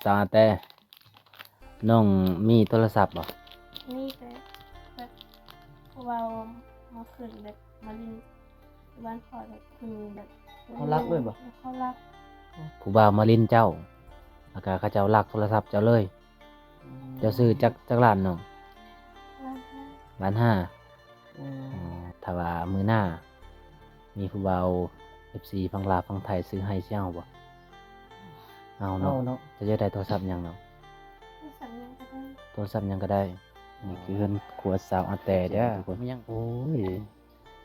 ສາວອາແຕ ນ້ອງມີໂທລະສັບບໍ່? ມີ ແຕ່ແບບຜູ້ບ່າວມາຂຶ້ນ ແບບມາຫຼິ້ນຢູ່ບ້ານຂ້ອຍ ແບບຄືແບບ ເຂົາລັກເລີຍບໍ່? ເຂົາລັກ. ຜູ້ບ່າວມາຫຼິ້ນເຈົ້າ ແລ້ວກະເຂົາເຈົ້າລັກໂທລະສັບເຈົ້າເລີຍ. ອືມ ເຈົ້າຊື້ຈັກ ຈັກລ້ານນ້ອງ? ລ້ານຫ້າ. ລ້ານຫ້າ. ອືມ ອໍ ຖ້າວ່າມື້ໜ້າມີຜູ້ບ່າວ ເອັຟຊີ ຝັ່ງລາວຝັ່ງໄທຊື້ໃຫ້ ຊິເອົາບໍ່? ເອົາເນາະ ເອົາເນາະ. ເຈົ້າຢາກໄດ້ໂທລະສັບຫຍັງນ້ອງ? ໂທລະສັບຫຍັງກໍໄດ້. ໂທລະສັບຫຍັງກໍໄດ້. ນີ້ຄືເຮືອນຄົວສາວອາແຕເດີທຸກຄົນ. ໂອ້ຍ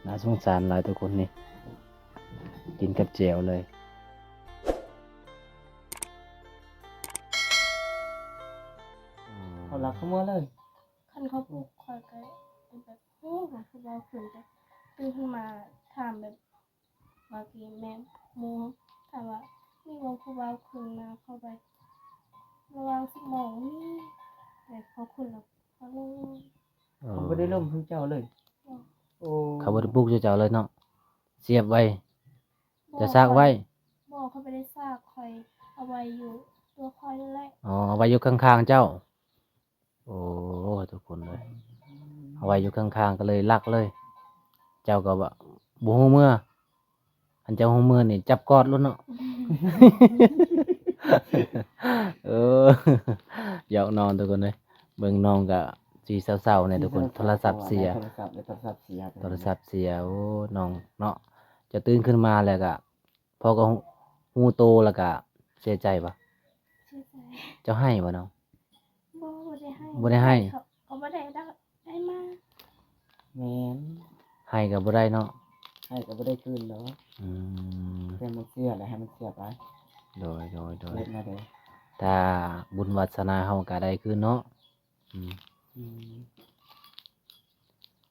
ໜ້າສົງສານຫຼາຍທຸກຄົນນີ້ ກິນກັບແຈ່ວເລີຍ. ເຂົາລັກເຂົ້າເມືອເລີຍ. ຄັນເຂົາປຸກຂ້ອຍກໍແບບ ໂອ້ ຜູ້ບ່າວຂຶ້ນ ແຕ່ຕື່ນຂຶ້ນມາຖາມແບບວ່າ ກີ້ແມ່ນໝູ່ ຖາມວ່າມີບໍ່ຜູ້ບ່າວຂຶ້ນມາ ເຂົ້າໄປລະຫວ່າງສິບໂມງ ມີ ແຕ່ເຂົາຂຶ້ນແລ້ວເຂົາລົງ. ເຂົາບໍ່ໄດ້ລົມຄືເຈົ້າເລີຍ. ບໍ່. ໂອ້ ເຂົາບໍ່ໄດ້ປຸກຄືເຈົ້າເລີຍເນາະ ສຽບໄວ້. ບໍ່ ຈະສາກໄວ້. ຂ້ອຍ ບໍ່ ຂ້ອຍບໍ່ໄດ້ສາກ ຂ້ອຍເອົາໄວ້ຢູ່ຕົວຂ້ອຍນັ້ນແຫຼະ. ອໍ ເອົາໄວ້ຢູ່ຂ້າງໆເຈົ້າ. ໂອ້ ທຸກຄົນເອີຍ ເອົາໄວ້ຢູ່ຂ້າງໆ ກໍເລີຍລັກເລີຍ. ເຈົ້າກໍວ່າບໍ່ຮູ້ເມືອ ຄັນເຈົ້າຮູ້ເມືອນີ້ຈັບກອດໂລດເນາະ. ເອີ ຢອກນ້ອງທຸກຄົນເອີຍ. ເບິ່ງນ້ອງກໍຊິເສົ້າໆແດ່ທຸກຄົນ ໂທລະສັບເສຍ. ໂທລະສັບເສຍ ໂທລະສັບເສຍ. ໂອ້ ນ້ອງເນາະ ເຈົ້າຕື່ນຂຶ້ນມາແລ້ວກໍ ພໍ່ກໍຮູ້ ຮູ້ໂຕແລ້ວກະເສຍໃຈບໍ່? ເສຍໃຈ. ເຈົ້າໄຫ້ບໍ່ນ້ອງ? ບໍ່ ບໍ່ໄດ້ໄຫ້. ບໍ່ໄດ້ໄຫ້. ເຂົາ ເຂົາບໍ່ໄດ້ ໄດ້ ໄດ້ມາ. ແມ່ນ. ໄຫ້ກໍບໍ່ໄດ້ເນາະ. ໄຫ້ກໍບໍ່ໄດ້ຄືນດອກ. ອືມ ແຕ່ມັນເສຍແລ້ວໃຫ້ມັນເສຍໄປ. ໂດຍ ໂດຍ ໂດຍ. ເຮັດແນວໃດ? ຖ້າບຸນວາດສະໜາເຮົາກໍໄດ້ຄືນເນາະ. ອືມ ອືມ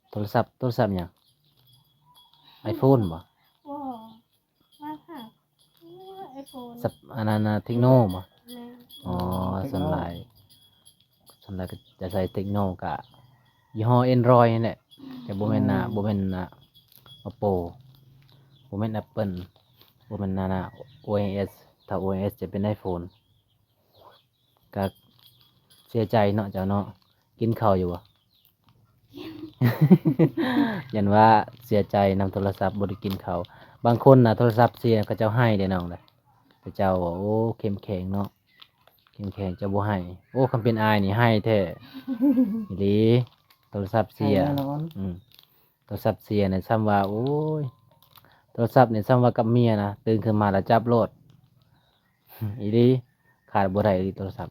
ໂທລະສັບ ໂທລະສັບຫຍັງ? ໄອໂຟນບໍ່? ບໍ່ ວ່າຫາ ເອີ ໄອໂຟນ ສັບ ອັນນັ້ນນະ ເທັກໂນບໍ່? ແມ່ນ. ອໍ ເທັກໂນ ສ່ວນຫຼາຍ ສ່ວນຫຼາຍກໍຈະໃຊ້ເທັກໂນ ກະຍີ່ຫໍ້ແອນດຣອຍນີ້ແຫຼະ ແຕ່ບໍ່ແມ່ນນະ ອືມ ບໍ່ແມ່ນນະ ໂອໂປ ບໍ່ແມ່ນແອັບເປິ້ນ ບໍ່ແມ່ນນະ ໂອເອສ ຖ້າໂອເອສຈະເປັນໄອໂຟນ. ກະເສຍໃຈເນາະເຈົ້າເນາະ. ກິນເຂົ້າຢູ່ບໍ່? ຢ້ານວ່າເສຍໃຈນຳໂທລະສັບ ບໍ່ໄດ້ກິນເຂົ້າ. ບາງຄົນນະ ໂທລະສັບເສຍ ເຂົາເຈົ້າໄຫ້ເດ້ນ້ອງເດ້. ເຂົາເຈົ້າວ່າ ໂອ້ ເຂັ້ມແຂງເນາະ ເຂັ້ມແຂງ ເຈົ້າບໍ່ໄຫ້. ໂອ້ ຄັນເປັນອ້າຍນີ້ໄຫ້ແທ້ ອີ່ຫຼີ. ໂທລະສັບເສຍ ໄຫ້ແນ່ນອນ. ອືມ ໂທລະສັບເສຍນີ້ ຊ່ຳວ່າ ໂອ້ຍ ໂທລະສັບນີ້ ຊ່ຳວ່າກັບເມຍນະ ຕື່ນຂຶ້ນມາແລ້ວຈັບໂລດ. ອີ່ຫຼີ ຂາດບໍ່ໄດ້ອີ່ຫຼີໂທລະສັບ.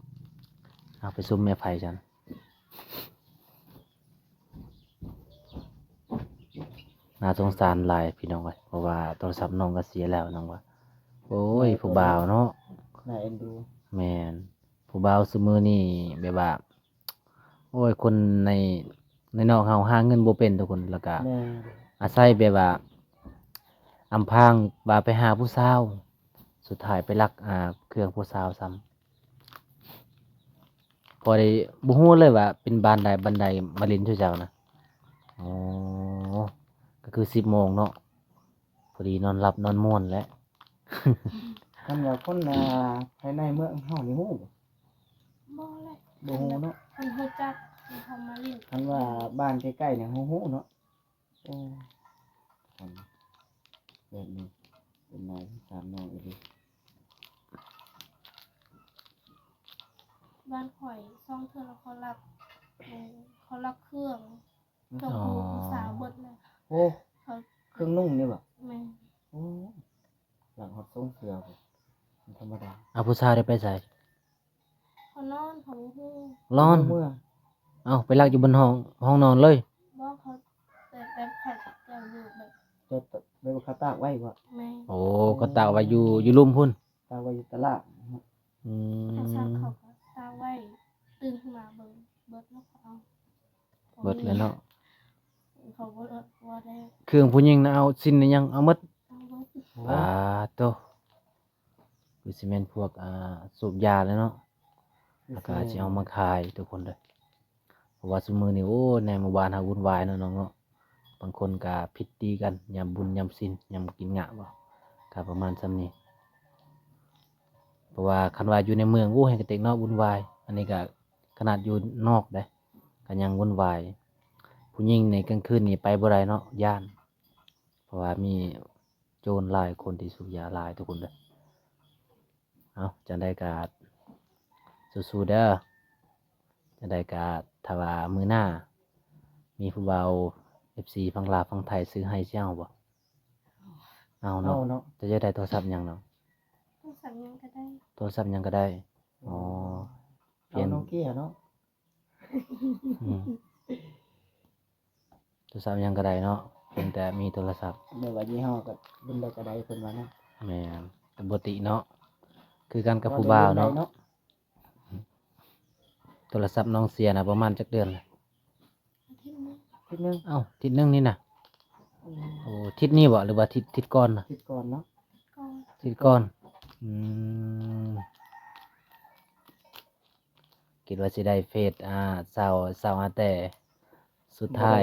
ເອົາ ໄປຊຸມແມ່ໃຜຊັ້ນ. ໜ້າສົງສານຫຼາຍພີ່ນ້ອງເອີຍ ເພາະວ່າໂທລະສັບນ້ອງກໍເສຍແລ້ວ ນ້ອງວ່າ. ໂອ້ຍ ຜູ້ບ່າວເນາະ ໜ້າເອັນດູ. ແມ່ນ. ຜູ້ບ່າວຊຸມື້ນີ້ແບບວ່າ ໂອ້ຍ ຄົນໃນ ໃນນອກເຮົາຫາເງິນບໍ່ເປັນທຸກຄົນ ແລ້ວກະ ແມ່ນ ອາໄສແບບວ່າ ອຳພາງວ່າໄປຫາຜູ້ສາວ ສຸດທ້າຍໄປລັກ ອ່າ ເຄື່ອງຜູ້ສາວຊ້ຳ. ພໍໄດ້ ບໍ່ຮູ້ເລີຍວ່າເປັນບ້ານໃດບ້ານໃດມາຫຼິ້ນສູ່ເຈົ້ານະ. ອໍ ກໍຄືສິບໂມງເນາະ ພໍດີນອນຫຼັບນອນມ່ວນແຫຼະ. ຄັນວ່າຄົນ ອ່າ ພາຍໃນເມືອງເຮົານີ້ຮູ້ບໍ່? ບໍ່ແຫຼະ. ບໍ່ຮູ້ເນາະ. ຄັນຮູ້ຈັກເຂົາມາຫຼິ້ນ. ຄັນວ່າບ້ານໃກ້ໆນີ້ຮູ້ເນາະ. ໂອ້ ແບບນີ້ເປັນນາຍສາມນ້ອງອີ່ຫຼີ. ບ້ານຂ້ອຍສອງເທື່ອແລ້ວ ເຂົາລັກ ເອີ ເຂົາລັກເຄື່ອງ ເຄື່ອງຜູ້ ຜູ້ສາວເບິດເລີຍ. ໂອ້ ເຄື່ອງນຸ່ງນີ້ບໍ່? ແມ່ນ. ໂອ້ ຫຼັງຮອດຊົງເສືອ ບໍ່ທຳມະດາ. ເອົາ ຜູ້ສາວໄດ້ໄປໃສ? ເຂົານອນ ເຂົາບໍ່ຮູ້. ນອນ. ເອົາ ໄປລັກຢູ່ບົນຫ້ອງ ຫ້ອງນອນເລີຍ? ບໍ່ ເຂົາ ແບບ ແບບເຂົາເຈົ້າຢູ່ແບບ ເຈົ້າ ແບບວ່າເຂົາຕາກໄວ້ບໍ່? ແມ່ນ. ໂອ້ ເຂົາຕາກໄວ້ຢູ່ ຢູ່ລຸ່ມພຸ້ນ. ຕາກໄວ້ຢູ່ຕະຫຼາດ. ອືມ ເຂົາຊັກ ເຂົາກໍຕາກໄວ້ ຕື່ນຂຶ້ນມາເບິ່ງ ເບິດແລ້ວ ເຂົາເອົາ. ເບິດແລ້ວເນາະ. ເຂົາບໍ່ ບໍ່ໄດ້ ເຄື່ອງຜູ້ຍິງນະ ເອົາ ສິ້ນອີ່ຫຍັງເອົາໝົດ. ເອົາໝົດ. ປາໂຕ ຄືຊິແມ່ນພວກ ອ່າ ສູບຢາແຫຼະເນາະ. ແລ້ວກໍຊິເອົາມາຂາຍທຸກຄົນເດີ ເພາະວ່າຊຸມື້ນີ້ ໂອ້ ໃນໝູ່ບ້ານເຮົາວຸ່ນວາຍເນາະນ້ອງເນາະ. ບາງຄົນກໍຜິດຕີກັນ ຍາມບຸນຍາມສິນ ຍາມກິນງະບໍ ກໍປະມານຊ່ຳນີ້. ເພາະວ່າຄັນວ່າຢູ່ໃນເມືອງ ໂອ້ ແຮງກະເຕັກເນາະ ວຸ່ນວາຍ. ອັນນີ້ກະຂະໜາດຢູ່ນອກເດ້ ກະຍັງວຸ່ນວາຍ. ຜູ້ຍິງໃນກາງຄືນນີ້ໄປບໍ່ໄດ້ເນາະ ຢ້ານ. ເພາະວ່າມີໂຈນຫຼາຍ ຄົນທີ່ສູບຢາຫຼາຍ ທຸກຄົນເດີ. ເອົາ ຈັ່ງໃດກະສູ້ໆເດີ. ຈັ່ງໃດກະຖ້າວ່າມື້ໜ້າມີຜູ້ບ່າວ ເອັຟຊີ ຝັ່ງລາວຝັ່ງໄທຊື້ໃຫ້ ຊິເອົາບໍ່? ເອົາເນາະ. ເອົາເນາະ. ເຈົ້າຢາກໄດ້ໂທລະສັບຫຍັງເນາະ? ໂທລະສັບຫຍັງກະໄດ້. ໂທລະສັບຫຍັງກະໄດ້. ອໍ ອືມ ປ່ຽນ ເອົາໂນເກຍເນາະ. ອືມ ໂທລະສັບຫຍັງກະໄດ້ເນາະ ພຽງແຕ່ມີໂທລະສັບ. ແມ່ນວ່າຍີ່ຫໍ້ກະ ເປັນໃດກະໄດ້ ເພິ່ນວ່ານະ. ແມ່ນ ກະບໍ່ຕິເນາະ ຄືກັນກັບຜູ້ບ່າວເນາະ. ໂທລະສັບນ້ອງເສຍນະ ປະມານຈັກເດືອນລະ? ອາທິດໜຶ່ງ. ອາທິດໜຶ່ງ. ເອົ້າ ທິດໜຶ່ງນີ້ນະ. ອືມ ໂອ້ ທິດນີ້ບໍ່ ຫຼືວ່າທິດ ທິດກ່ອນນະ? ທິດກ່ອນເນາະ. ທິດກ່ອນ. ອືມ ຄິດວ່າຊິໄດ້ເຟສ ອ່າ ສາວ ສາວອາແຕ ສຸດທ້າຍ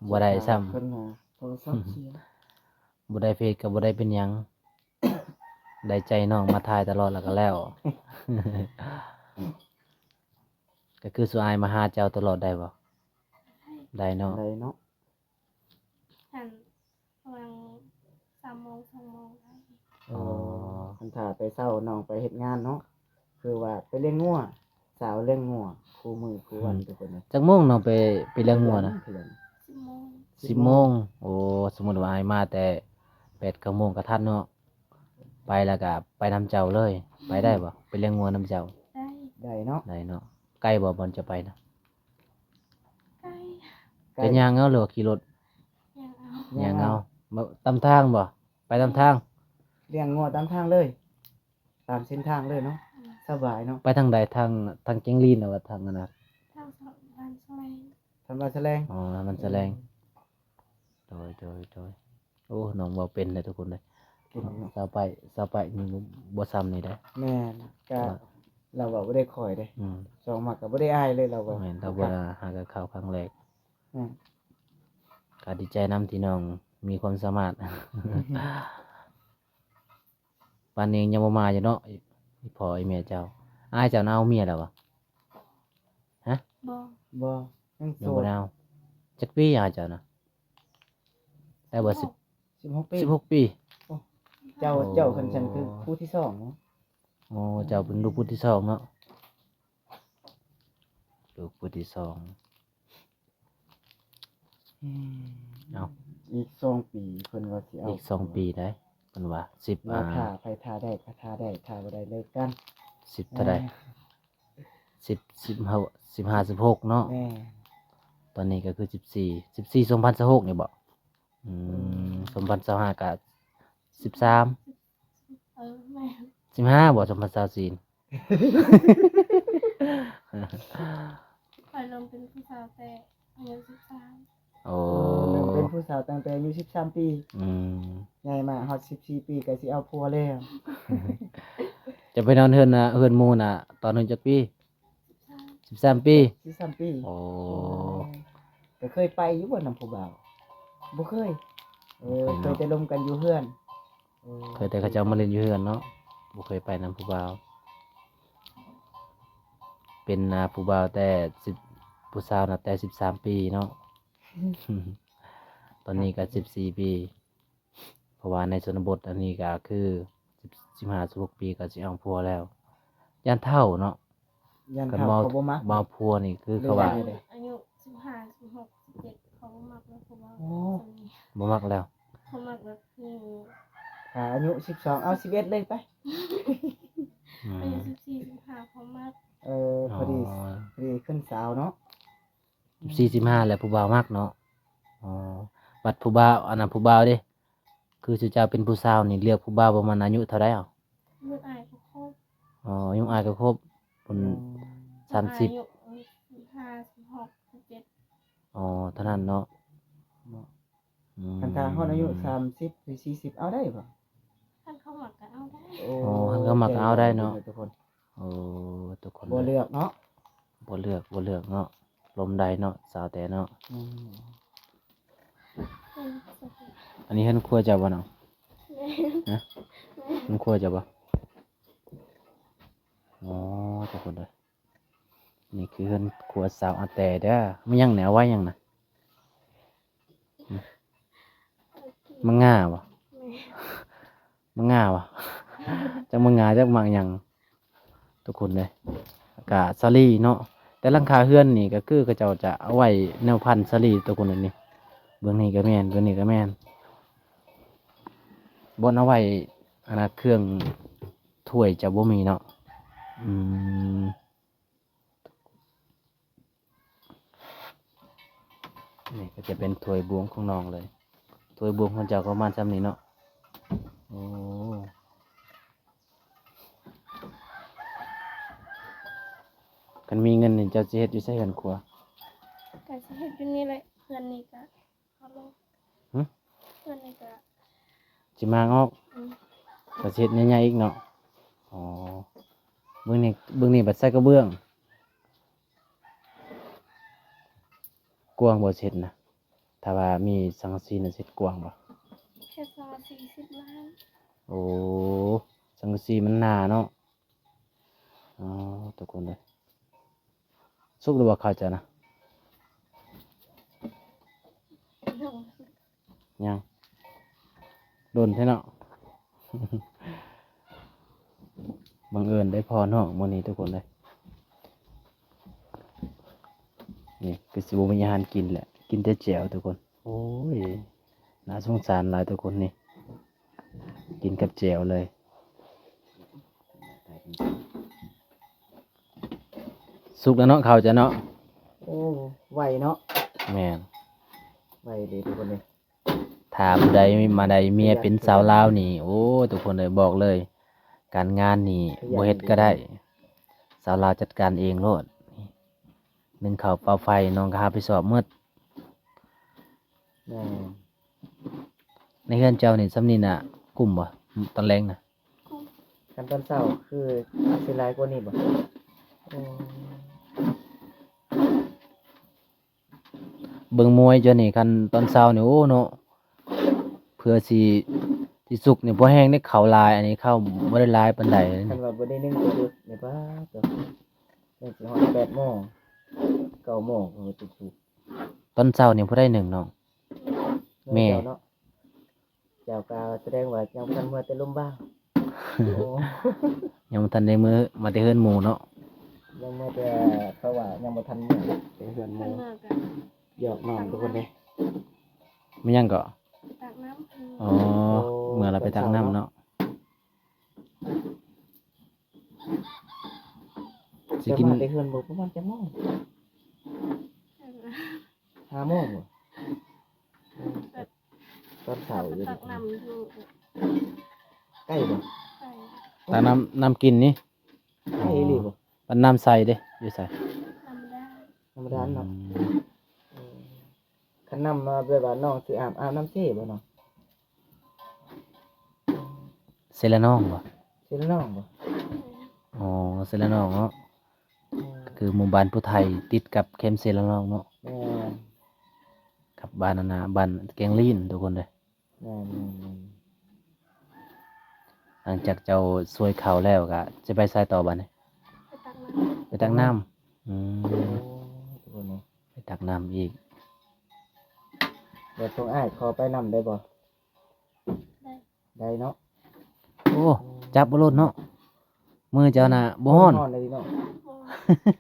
ບໍ່ໄດ້ຊ້ຳ. ໂທລະສັບເສຍ ບໍ່ໄດ້ເຟສກະບໍ່ໄດ້ເປັນຫຍັງ ໄດ້ໃຈນ້ອງມາຖ່າຍຕະຫຼອດແລ້ວກະແລ້ວ. ກະຄືສຸອ້າຍມາຫາເຈົ້າຕະຫຼອດໄດ້ບໍ່? ໄດ້ເນາະ. ໄດ້ເນາະ. ຫັ້ນ ປະມານສາມໂມງ ສອງໂມງໄດ້. ອໍ ອໍ ຄັນຖ້າແຕ່ເຊົ້ານ້ອງໄປເຮັດງານເນາະ ຄືວ່າໄປລ້ຽງງົວ ສາວລ້ຽງງົວຄູ່ມື້ຄູ່ວັນ ອືມ ທຸກຄົນເອີຍ. ຈັກໂມງນ້ອງໄປ ໄປລ້ຽງງົວນະ? ສິບໂມງ. ສິບໂມງ. ໂອ້ ສົມມຸດວ່າອ້າຍມາແຕ່ແປດເກົ້າໂມງກະທັນເນາະ. ໄປແລ້ວກະໄປນຳເຈົ້າເລີຍ. ອືມ ໄປໄດ້ບໍ່? ໄປລ້ຽງງົວນຳເຈົ້າ. ໄດ້. ໄດ້ເນາະ. ໄດ້ເນາະ. ໄກບໍ່ ບ່ອນຈະໄປນະ? ໄກ. ໄກ. ຈະຍ່າງເອົາ ຫຼືວ່າຂີ່ລົດ? ຍ່າງເອົາ. ຍ່າງເອົາ. ຕາມທາງບໍ່? ໄປຕາມທາງ. ລ້ຽງງົວຕາມທາງເລີຍ ຕາມເສັ້ນທາງເລີຍເນາະ. ອືມ ສະບາຍເນາະ. ໄປທາງໃດ? ທາງ ທາງແກ້ງລີນ ຫຼືວ່າທາງອັນນະ? ທາງບ້ານສະແລງ. ອໍ ບ້ານສະແລງ. ອືມ ໂດຍ ໂດຍ ໂດຍ. ໂອ້ ນ້ອງເວົ້າເປັນເດ້ທຸກຄົນເດີ. ເກັ່ງເນາະ. ສາວໄປ ສາວໄປນີ້ບໍ່ຊ້ຳນີ້ເດ້. ແມ່ນ ກະລາວເວົ້າບໍ່ໄດ້ຄ່ອຍເດ້. ອືມ ສອງມາກະບໍ່ໄດ້ອາຍເລີຍລາວເວົ້າ. ແມ່ນ ລາວບໍ່ໄດ້ຫາກະເຂົ້າຄັ້ງແລກ. ແມ່ນ ກະດີໃຈນຳທີ່ນ້ອງມີຄວາມສາມາດ. ປານນີ້ຍັງບໍ່ມາຢູ່ເນາະ ອີ່ພໍ່ອີ່ແມ່ເຈົ້າ. ອ້າຍເຈົ້ານະເອົາເມຍແລ້ວບໍ່? ຮະ? ບໍ່. ບໍ່ ຍັງໂສດ. ຍັງບໍ່ໄດ້ເອົາ. ຈັກປີອ້າຍເຈົ້ານະ? ໄດ້ບໍ່? ສິບ ສິບຫົກປີ. ສິບຫົກປີ. ໂອ້ ເຈົ້າ ໂອ້ ເຈົ້າຄັນຊັ້ນຄືຜູ້ທີສອງເນາະ. ໂອ້ ເຈົ້າເປັນລູກຜູ້ທີສອງເນາະ. ລູກຜູ້ທີສອງ. ອືມ ເອົ້າ ອີກສອງປີເພິ່ນວ່າຊິເອົາ. ອີກສອງປີໄດ໋ ເພິ່ນວ່າ ສິບ ລາວຖ້າ ອ່າ ໃຜຖ້າໄດ້ກະຖ້າໄດ້ ຖ້າບໍ່ໄດ້ເລີກກັນ. ສິບເທົ່າໃດ? ເອີ ສິບ ສິບຫ້າ ສິບຫ້າ ສິບຫົກເນາະ. ແມ່ນ ຕອນນີ້ກະຄືສິບສີ່ ສິບສີ່ ສອງພັນຊາວຫົກນີ້ບໍ? ອືມ ອືມ ສອງພັນຊາວຫ້າກະສິບສາມ. ເອີ ແມ່ນ. ສິບຫ້າບໍ? ສອງພັນຊາວສີ່ ຂ້ອຍລົມເປັນຜູ້ສາວແຕ່ອາຍຸສິບສາມ. ໂອ້ ເລີ່ມເປັນຜູ້ສາວຕັ້ງແຕ່ອາຍຸສິບສາມປີ. ອືມ ໃຫຍ່ມາຮອດສິບສີ່ປີກະຊິເອົາຜົວແລ້ວ. ເຈົ້າໄປນອນເຮືອນນະ ເຮືອນໝູ່ນະ ຕອນອາຍຸຈັກປີ? ສິບສາມ ສິບສາມປີ. ສິບສາມປີ. ໂອ້ ໂອ້ ກະເຄີຍໄປຢູ່ບໍ່ນຳຜູ້ບ່າວ? ບໍ່ເຄີຍ. ເອີ ບໍ່ເຄີຍເນາະ ເຄີຍແຕ່ລົມກັນຢູ່ເຮືອນ. ໂອ້ ເຄີຍແຕ່ເຂົາເຈົ້າມາຫຼິ້ນຢູ່ເຮືອນເນາະ ບໍ່ເຄີຍໄປນຳຜູ້ບ່າວ. ເປັນ ອ່າ ຜູ້ບ່າວແຕ່ສິບ ຜູ້ສາວນະແຕ່ສິບສາມປີເນາະ. ຕອນນີ້ກະສິບສີ່ປີ. ເພາະວ່າໃນຊົນນະບົດອັນນີ້ກະຄືສິບ ສິບຫ້າ ສິບຫົກປີກະຊິເອົາຜົວແລ້ວ. ຢ້ານເຖົ້າເນາະ. ຢ້ານເຖົ້າ ເຂົາບໍ່ມັກ. ເວົ້າຜົວນີ້ຄືເຂົາວ່າ ອາຍຸສິບຫ້າ ສິບຫົກ ສິບເຈັດ ເຂົາບໍ່ມັກແລ້ວ ເຂົາເວົ້າ. ໂອ້ ສ່ຳນີ້ ບໍ່ມັກແລ້ວ. ເຂົາມັກແບບນີ້ ຖ້າອາຍຸສິບສອງ ເອົາສິບເອັດເລີຍໄປ. ອືມ ອາຍຸສິບສີ່ ສິບຫ້າ ເຂົາມັກ. ເອີ ພໍດີ ອໍ ພໍດີຂຶ້ນສາວເນາະ. ສິບສີ່ ສິບຫ້າແລ້ວຜູ້ບ່າວມັກເນາະ. ອໍ ບັດຜູ້ບ່າວ ອັນນັ້ນຜູ້ບ່າວເດ ຄືເຈົ້າເປັນຜູ້ສາວນີ້ ເລືອກຜູ້ບ່າວປະມານອາຍຸເທົ່າໃດເອົາ? ອາຍຸອ້າຍກະຄົບ. ອໍ ອາຍຸອ້າຍກະຄົບ. ເພິ່ນ ອືມ ສາມສິບ ອາຍຸ ເອີ ສິບຫ້າ ສິບຫົກ ສິບເຈັດ. ອໍ ເທົ່ານັ້ນເນາະ. ເນາະ ອືມ ຄັນຖ້າຮອດອາຍຸສາມສິບ ຫຼື ສີ່ສິບ ເອົາໄດ້ບໍ່? ຄັນເຂົາມັກກະເອົາໄດ້. ໂອ້ ອໍ ຄັນເຂົາມັກກະເອົາໄດ້ເນາະ ທຸກຄົນ. ໂອ້ ທຸກຄົນ ບໍ່ເລືອກເນາະ. ບໍ່ເລືອກ ບໍ່ເລືອກເນາະ. ລົມໄດ້ເນາະ ສາວແຕເນາະ. ອືມ ອັນນີ້ເຮືອນຄົວເຈົ້າບໍ່ນ້ອງ? ແມ່ນ. ຮະ? ແມ່ນ. ເຮືອນຄົວເຈົ້າບໍ່? ອໍ ທຸກຄົນເອີຍ ນີ້ຄືເຮືອນຄົວສາວອາແຕເດີ. ມັນຫຍັງນີ້ ເອົາໄວ້ຫຍັງນະ? ມັນງາບໍ່? ມັນງາບໍ່? ຈັກມັນງາ ຈັກໝາກຫຍັງ ທຸກຄົນເອີຍ. ກະສາລີເນາະ ແຕ່ຫຼັງຄາເຮືອນນີ້ກໍຄືເຂົາເຈົ້າຈະເອົາໄວ້ແນວພັນສາລີ ທຸກຄົນເອີຍ. ນີ້ ເບື້ອງນີ້ກໍແມ່ນ ເບື້ອງນີ້ກໍແມ່ນ ບ່ອນເອົາໄວ້ ອັນນ່າ ເຄື່ອງຖ້ວຍຈະບໍ່ມີເນາະ. ອືມ ນີ້ກໍຈະເປັນຖ້ວຍບວງຂອງນ້ອງເລີຍ. ຖ້ວຍບວງຂອງເຈົ້າກໍປະມານຊ່ຳນີ້ເນາະ. ໂອ້ ຄັນມີເງິນນີ້ ເຈົ້າຊິເຮັດຢູ່ໃສເຮືອນຄົວ? ກໍຊິເຮັດຢູ່ນີ້ແຫຼະ ເຮືອນນີ້ກໍ ຫຶ? ເຮືອນນີ້ກໍຊິມ້າງອອກ. ອືມ ກໍຊິເຮັດໃຫຍ່ໆອີກເນາະ. ອໍ ເບິ່ງນີ້ ເບິ່ງນີ້ບັດໃສ່ກະເບື້ອງ ກວ້າງບໍ່ ຊິເຮັດນະ? ຖ້າວ່າມີສັງກະສີນະ ຊິເຮັດກວ້າງບໍ່? ແຄ່ສອງຮ້ອຍສີ່ສິບລ້ານ. ໂອ້ ສັງກະສີມັນໜາເນາະ. ອໍ ທຸກຄົນເອີຍ ສຸກແລ້ວບໍ່ເຂົ້າເຈົ້ານະ? ຍັງ ຍັງ ດົນແທ້ເນາະ. ບັງເອີນໄດ້ພໍ້ນ້ອງມື້ນີ້ ທຸກຄົນເອີຍ. ນີ້ຄືຊິບໍ່ມີອາຫານກິນແຫຼະ ກິນແຕ່ແຈ່ວ ທຸກຄົນ. ໂອ້ຍ ໜ້າສົງສານຫຼາຍ ທຸກຄົນ. ນີ້ ກິນກັບແຈ່ວເລີຍ. ສຸກແລ້ວເນາະ ເຂົ້າເຈົ້າເນາະ. ໂອ້ ໄວເນາະ. ແມ່ນ ໄວເດ້ ທຸກຄົນເດ້. ຖ້າຜູ້ໃດມາໄດ້ເມຍເປັນສາວລາວນີ້ ໂອ້ ທຸກຄົນເອີຍ ບອກເລີຍ ການງານນີ້ບໍ່ເຮັດກໍໄດ້ ສາວລາວຈັດການເອງໂລດ. ໜຶ້ງເຂົ້າເປົ່າໄຟ ນ້ອງກໍຮັບຜິດຊອບໝົດ. ແມ່ນ. ໃນເຮືອນເຈົ້ານີ້ຊ່ຳນີ້ນະ ກຸ້ມບໍ່ ຕອນແລງນະ? ກຸ້ມ. ຄັນຕອນເຊົ້າຄືຊິຫຼາຍກວ່ານີ້ບໍ່? ໂອ້ ເບິ່ງມວຍເຈົ້ານີ້ ຄັນຕອນເຊົ້ານີ້ ໂອ້ເນາະ ເພື່ອຊິ ຊິສຸກນີ້ພໍແຮງເດ້ ເຂົ້າຫຼາຍ ອັນນີ້ເຂົ້າບໍ່ໄດ້ຫຼາຍປານໃດ. ຄັນວ່າບໍ່ໄດ້ໜຶ້ງກໍອຶດແມ່ນປາດໂຕ ແມ່ນຊິຮອດແປດໂມງ ເກົ້າໂມງ ເອີ ສຸກໆ. ຕອນເຊົ້ານີ້ຜູ້ໃດໜຶ້ງນ້ອງ? ແມ່. ເຈົ້າເນາະ ເຈົ້າກໍສະແດງວ່າຍັງບໍ່ທັນເມືອແຕ່ລົມບາງ. ໂອ້ ຍັງບໍ່ທັນໄດ້ເມືອ ມາແຕ່ເຮືອນໝູ່ເນາະ. ຍັງເມືອແຕ່ ເພາະວ່າຍັງບໍ່ທັນເມືອແຕ່ເຮືອນໝູ່. ຫຍອກນ້ອງທຸກຄົນເດ້. ແມ່ນຫຍັງເກາະ? ຕັກນ້ຳ. ອໍ ໂອ້ ເມື່ອລາວໄປຕັກນ້ຳເນາະ. ຊິກິນ ມາແຕ່ເຮືອນບໍ່ ປະມານຈັກໂມງ? ຫ້າໂມງບໍ່? ຕອນເຊົ້າຢູ່ ຕັກນ້ຳຢູ່. ໃກ້ບໍ່? ໃກ້. ຕັກນ້ຳ ນ້ຳກິນນີ້? ໃກ້ອີ່ຫຼີບໍ່? ບັດນ້ຳໃສເດ້ ຢູ່ໃສ? ທຳມະດາ ທຳມະດາເນາະ. ອືມ ເອີ ຄັນນ້ຳມາແບບວ່ານ້ອງຊິອາບ ອາບນ້ຳເຊບໍ່ນ້ອງ? ເຊລະນອງບໍ່? ເຊລະນອງບໍ່? ອໍ ເຊລະນອງເນາະ. ອືມ ກໍຄືໝູ່ບ້ານຜູ້ໄທຕິດກັບແຄມເຊລະນອງເນາະ. ແມ່ນ. ກັບບ້ານອັນນ່າ ບ້ານແກ້ງລີ້ນ ທຸກຄົນເດີ. ແມ່ນໆໆ. ຫຼັງຈາກເຈົ້າຊ່ວຍເຂົາແລ້ວ ກໍຈະໄປໃສຕໍ່ບາດນີ້? ໄປຕັກນ້ຳ. ໄປຕັກນ້ຳ. ອືມ ໂອ້ ທຸກຄົນເອີຍ ໄປຕັກນ້ຳອີກ. ແລ້ວພວກອ້າຍຂໍໄປນຳໄດ້ບໍ່? ໄດ້. ໄດ້ເນາະ. ໂອ້ ອືມ ຈັບເອົາໂລດເນາະ. ມືເຈົ້ານະບໍ່ຮ້ອນ? ບໍ່ຮ້ອນເລີຍເນາະ. ບໍ່ຮ້ອ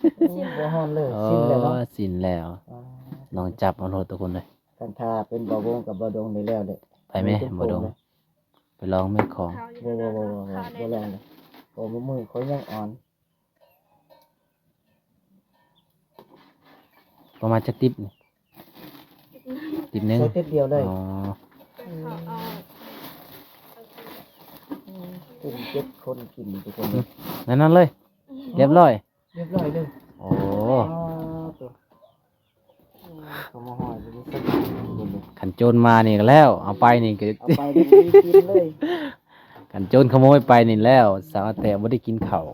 ນ. ໂອ້ ບໍ່ຮ້ອນເລີຍ. ອໍ ຊິນແລ້ວເນາະ. ຊິນແລ້ວ. ອໍ ນ້ອງຈັບເອົາໂລດທຸກຄົນເລີຍ. ຄັນຖ້າເປັນບ່າວວົງກັບບ່າວດົງນີ້ແລ້ວເດ້. ໄປແມ ບ່າວດົງ ໄປລອງແມ່ຂອງ. ບໍ່ ບໍ່ ບໍ່ ບໍ່ ບໍ່ລອງເລີຍ ເພາະວ່າມືຂ້ອຍຍັງອ່ອນ. ປະມານຈັກຕິບນີ້? ຕິບໜຶ່ງ. ໃສ່ຕິບດຽວເລີຍ. ອໍ ອືມ ເຈັດຄົນກິນທຸກຄົນເລີຍ. ນັ້ນ ນັ້ນເລີຍ. ອືມ ຮຽບຮ້ອຍ. ຮຽບຮ້ອຍເລີຍ. ໂອ້ ໂອ້ ໂຕ ເຂົາມາຮອດຢູ່ນີ້. ຄັນໂຈນມານີ້ກໍແລ້ວ ເອົາໄປນີ້ກໍ ເອົາໄປນີ້ກິນເລີຍ. ຄັນໂຈນຂະໂມຍໄປນີ້ແລ້ວ ສາວແຕ່ບໍ່ໄດ້ກິນເຂົ້າ.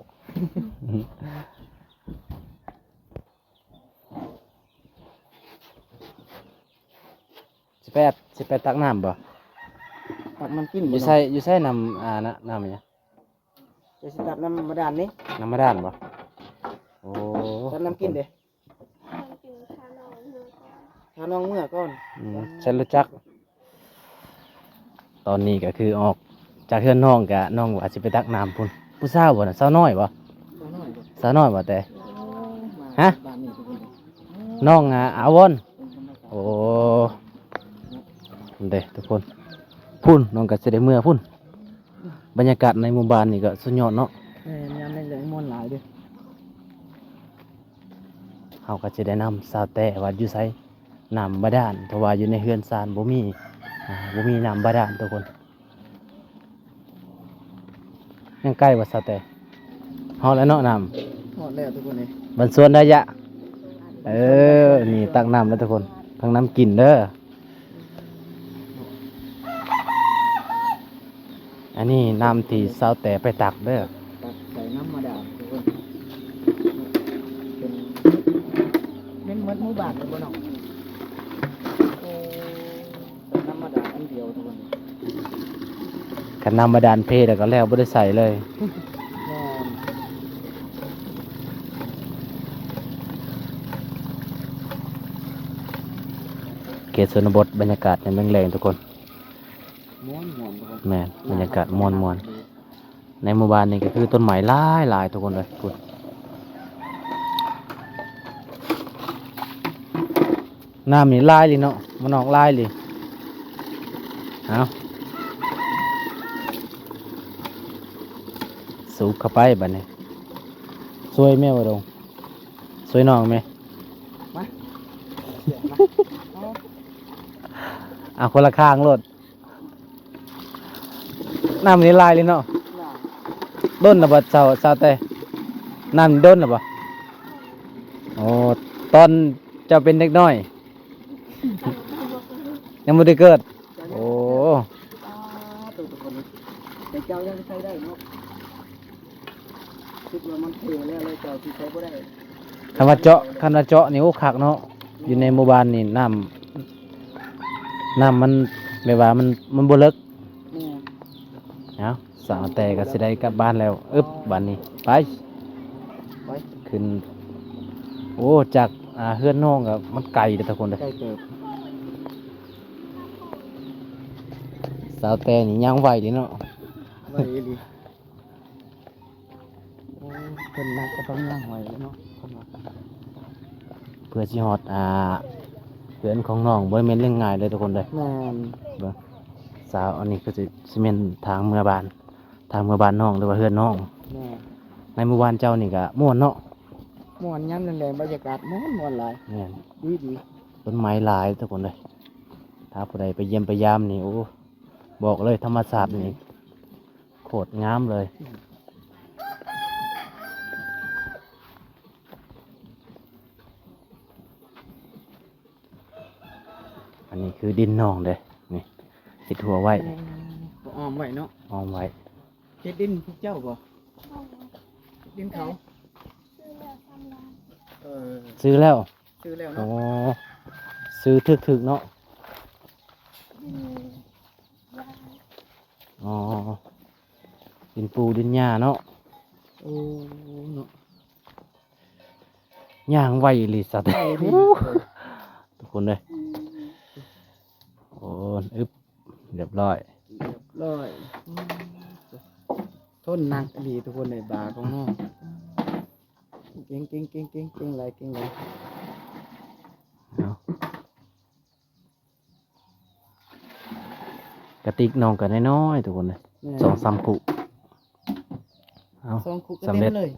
ຊິໄປ ຊິໄປຕັກນ້ຳບໍ່? ຕັກນ້ຳກິນບໍ່? ຢູ່ໃສ ຢູ່ໃສນ້ຳ ອ່າ ນ້ຳ ນ້ຳຫຍັງ? ຈະຊິຕັກນ້ຳບາດານນີ້ ນ້ຳບາດານບໍ່? ໂອ້ ຕັກນ້ຳກິນເດ້ ນ້ຳກິນ ພານ້ອງເມືອກ່ອນ ພານ້ອງເມືອກ່ອນ. ອືມ ສະຫຼຸບຈັກ ຕອນນີ້ກໍຄືອອກຈາກເຮືອນນ້ອງ ກະນ້ອງວ່າຊິໄປຕັກນ້ຳພຸ້ນ. ຜູ້ສາວບໍ່ນະ? ສາວນ້ອຍບໍ່? ສາວນ້ອຍບໍ່? ສາວນ້ອຍບໍ່ແຕ່? ໂອ້ ມາ ຮະ? ບ້ານນີ້ທຸກຄົນເດ້ ນ້ອງ ອາ ອາວອນ. ໂອ້ ເດ້ທຸກຄົນ ພຸ້ນ ນ້ອງກໍຊິໄດ້ເມືອພຸ້ນ. ບັນຍາກາດໃນໝູ່ບ້ານນີ້ກໍສຸດຍອດເນາະ. ແມ່ນ ຍາມແລງໆມ່ວນຫຼາຍເດ້. ເຮົາກໍຈະໄດ້ນຳສາວແຕ້ວ່າຢູ່ໃສ ນ້ຳບາດານ ເພາະວ່າຢູ່ໃນເຮືອນຊານບໍ່ມີ ອ່າ ບໍ່ມີນ້ຳບາດານທຸກຄົນ. ຍັງໄກບໍ່ສາວແຕ້? ຮອດແລ້ວເນາະນ້ຳ ຮອດແລ້ວທຸກຄົນເອີຍ. ບ້ານສວນໄດ້ຍະ. ເອີ ນີ້ຕັກນ້ຳແລ້ວທຸກຄົນ ທັງນ້ຳກິນເດີ. ອັນນີ້ນ້ຳທີ່ສາວແຕ້ໄປຕັກເດີ ຕັກໃສ່ນ້ຳບາດານທຸກຄົນ. ເປັນ ແມ່ນໝົດໝູ່ບ້ານເລີຍບໍ່ນ້ອງ? ໂອ້ ໃສ່ນ້ຳບາດານອັນດຽວທຸກຄົນ. ຄັນນ້ຳບາດານເພແລ້ວກໍແລ້ວ ບໍ່ໄດ້ໃສ່ເລີຍ. ແມ່ນ ເຂດຊົນນະບົດ ບັນຍາກາດຍາມແລງໆທຸກຄົນ. ມ່ວນໆທຸກຄົນ. ແມ່ນ ບັນຍາກາດມ່ວນໆ. ໃນໝູ່ບ້ານນີ້ກໍຄືຕົ້ນໄມ້ຫຼາຍໆທຸກຄົນເອີຍ ພຸ້ນ. ນ້ຳນີ້ຫຼາຍອີ່ຫຼີເນາະ ມັນອອກຫຼາຍອີ່ຫຼີ. ເອົາ ສູບເຂົ້າໄປບາດນີ້. ຊ່ວຍແມ່ບໍ່ດົງ ຊ່ວຍນ້ອງແມ່. ມາ ເອົາ ເອົາຄົນລະຂ້າງໂລດ. ນ້ຳນີ້ຫຼາຍເລີຍເນາະ. ຫຼາຍ. ດົນລະບໍ່ສາວ ສາວແຕ້? ນ້ຳນີ້ດົນລະບໍ່? ໂອ້ ຕອນເຈົ້າເປັນເດັກນ້ອຍ ຍັງບໍ່ໄດ້ເກີດ. ໂອ້ ແຕ່ເຈົ້າຍັງໃຊ້ໄດ້ເນາະ. ຄິດວ່າມັນເພແລ້ວ ແລ້ວເຈົ້າຊິໃຊ້ບໍ່ໄດ້. ຄັນວ່າເຈາະ ຄັນວ່າເຈາະນີ້ ໂອ້ ຄັກເນາະ. ແມ່ນ ຢູ່ໃນໝູ່ບ້ານນີ້ນ້ຳ ນ້ຳມັນແບບວ່າມັນ ມັນບໍ່ເລິກ. ແມ່ນ. ເອົາ ສາວແຕ້ກໍຊິໄດ້ກັບບ້ານແລ້ວ. ອຶບ ບາດນີ້ໄປ ໄປ ຂຶ້ນ. ໂອ້ ຈາກ ອ່າ ເຮືອນນ້ອງກໍມັນໄກເດ້ທຸກຄົນເດີ. ໄກເຕີບ. ສາວແຕ້ນີ້ຍ່າງໄວເດ້ເນາະ. ໄວອີ່ຫຼີ. ໂອ້ ເພິ່ນໜັກກໍຕ້ອງຍ່າງໄວເນາະ ເພິ່ນວ່າ ເພື່ອຊິຮອດ ອ່າ ເຮືອນຂອງນ້ອງ ບໍ່ໄດ້ແມ່ນເລື່ອງງ່າຍເລີຍທຸກຄົນເດີ. ແມ່ນ. ເບິ່ງ ສາວ ອັນນີ້ຄືຊິ ຊິແມ່ນທາງເມືອບ້ານ ທາງເມືອບ້ານນ້ອງ ຫຼືວ່າເຮືອນນ້ອງ. ແມ່ນ. ໃນໝູ່ບ້ານເຈົ້ານີ້ກະມ່ວນເນາະ. ມ່ວນ ຍາມແລງໆ ບັນຍາກາດມ່ວນໆຫຼາຍ. ແມ່ນ. ດີໆ. ຕົ້ນໄມ້ຫຼາຍທຸກຄົນເດີ. ຖ້າຜູ້ໃດໄປຢ້ຽມໄປຢາມນີ້ ໂອ້ ບອກເລີຍ ທຳມະຊາດນີ້ ໂຄດງາມເລີຍ. ອັນນີ້ຄືດິນນ້ອງເດ້ ນີ້ ເຮັດຮົ້ວໄວ້. ອໍ ອ້ອມໄວ້ເນາະ. ອ້ອມໄວ້. ເຂດດິນພວກເຈົ້າບໍ່? ດິນເຂົາ. ເອີ ຊື້ແລ້ວ ຊື້ແລ້ວເນາະ. ອໍ ຊື້ຖືກໆເນາະ. ອໍ ດິນປູດິນຫຍ້າເນາະ. ໂອ້ ເນາະ ຍ່າງໄວອີ່ຫຼີສັດ ໄວດີ ທຸກຄົນເດີ. ໂອ້ ອຶບ ຮຽບຮ້ອຍ ຮຽບຮ້ອຍ. ອືມ ທົນໜັກອີ່ຫຼີທຸກຄົນເດີ ບາຂອງນ້ອງ. ເກັ່ງໆໆໆ ເກັ່ງຫຼາຍ ເກັ່ງຫຼາຍ. ເອົາ ກະຕິກນ້ອງກໍນ້ອຍໆ ທຸກຄົນເດີ. ແມ່ນ. ສອງສາມຄຸ. ເອົາ ສອງຄຸກໍເຕັມເລີຍ.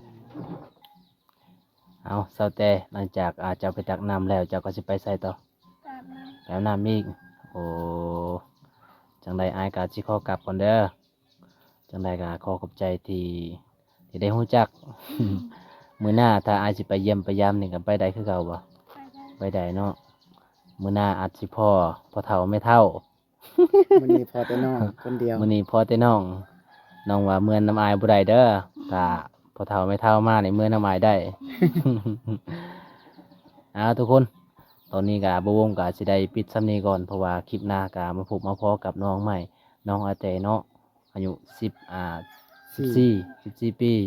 ເອົາ ສາວແຕ້ ຫຼັງຈາກ ອາ ເຈົ້າໄປຕັກນ້ຳແລ້ວ ເຈົ້າກໍຊິໄປໃສຕໍ່? ອາບນ້ຳ. ໄປອາບນ້ຳອີກ. ໂອ້ ຈັ່ງໃດອ້າຍກໍຊິຂໍກັບກ່ອນເດີ. ຈັ່ງໃດກໍຂໍຂອບໃຈທີ່ ທີ່ໄດ້ຮູ້ຈັກ. ອືມ ມື້ໜ້າຖ້າອ້າຍຊິໄປຢ້ຽມໄປຢາມນີ້ກໍໄປໄດ້ຄືເກົ່າບໍ່? ໄປໄດ້. ໄປໄດ້ເນາະ. ມື້ໜ້າອາດຊິພໍ້ພໍ່ເຖົ້າແມ່ເຖົ້າ. ມື້ນີ້ພໍ້ແຕ່ນ້ອງຄົນດຽວ. ມື້ນີ້ພໍ້ແຕ່ນ້ອງ. ນ້ອງວ່າເມືອນຳອ້າຍບໍ່ໄດ້ເດີ. ຖ້າພໍ່ເຖົ້າແມ່ເຖົ້າມານີ້ເມືອນຳອ້າຍໄດ້. ເອົາ ທຸກຄົນ ຕອນນີ້ກະບ່າວວົງກະຊິໄດ້ປິດຊ່ຳນີ້ກ່ອນ ເພາະວ່າຄລິບໜ້າກະມາພົບມາພໍ້ກັບນ້ອງໃໝ່ ນ້ອງອາແຕເນາະ ອາຍຸສິບ ອ່າ ສິບສີ່ ສິບສີ່ປີ. ອໍ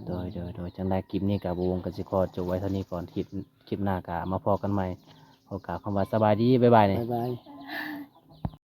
ໂດຍ ໂດຍ ໂດຍ ຈັ່ງໃດຄລິບນີ້ກໍບ່າວວົງກໍຊິຂໍຈົບໄວ້ເທົ່ານີ້ກ່ອນ ຄລິບ ຄລິບໜ້າກໍມາພໍ້ກັນໃໝ່. ຂໍກ່າວຄຳວ່າສະບາຍດີ ບາຍບາຍນີ້ ບາຍບາຍ.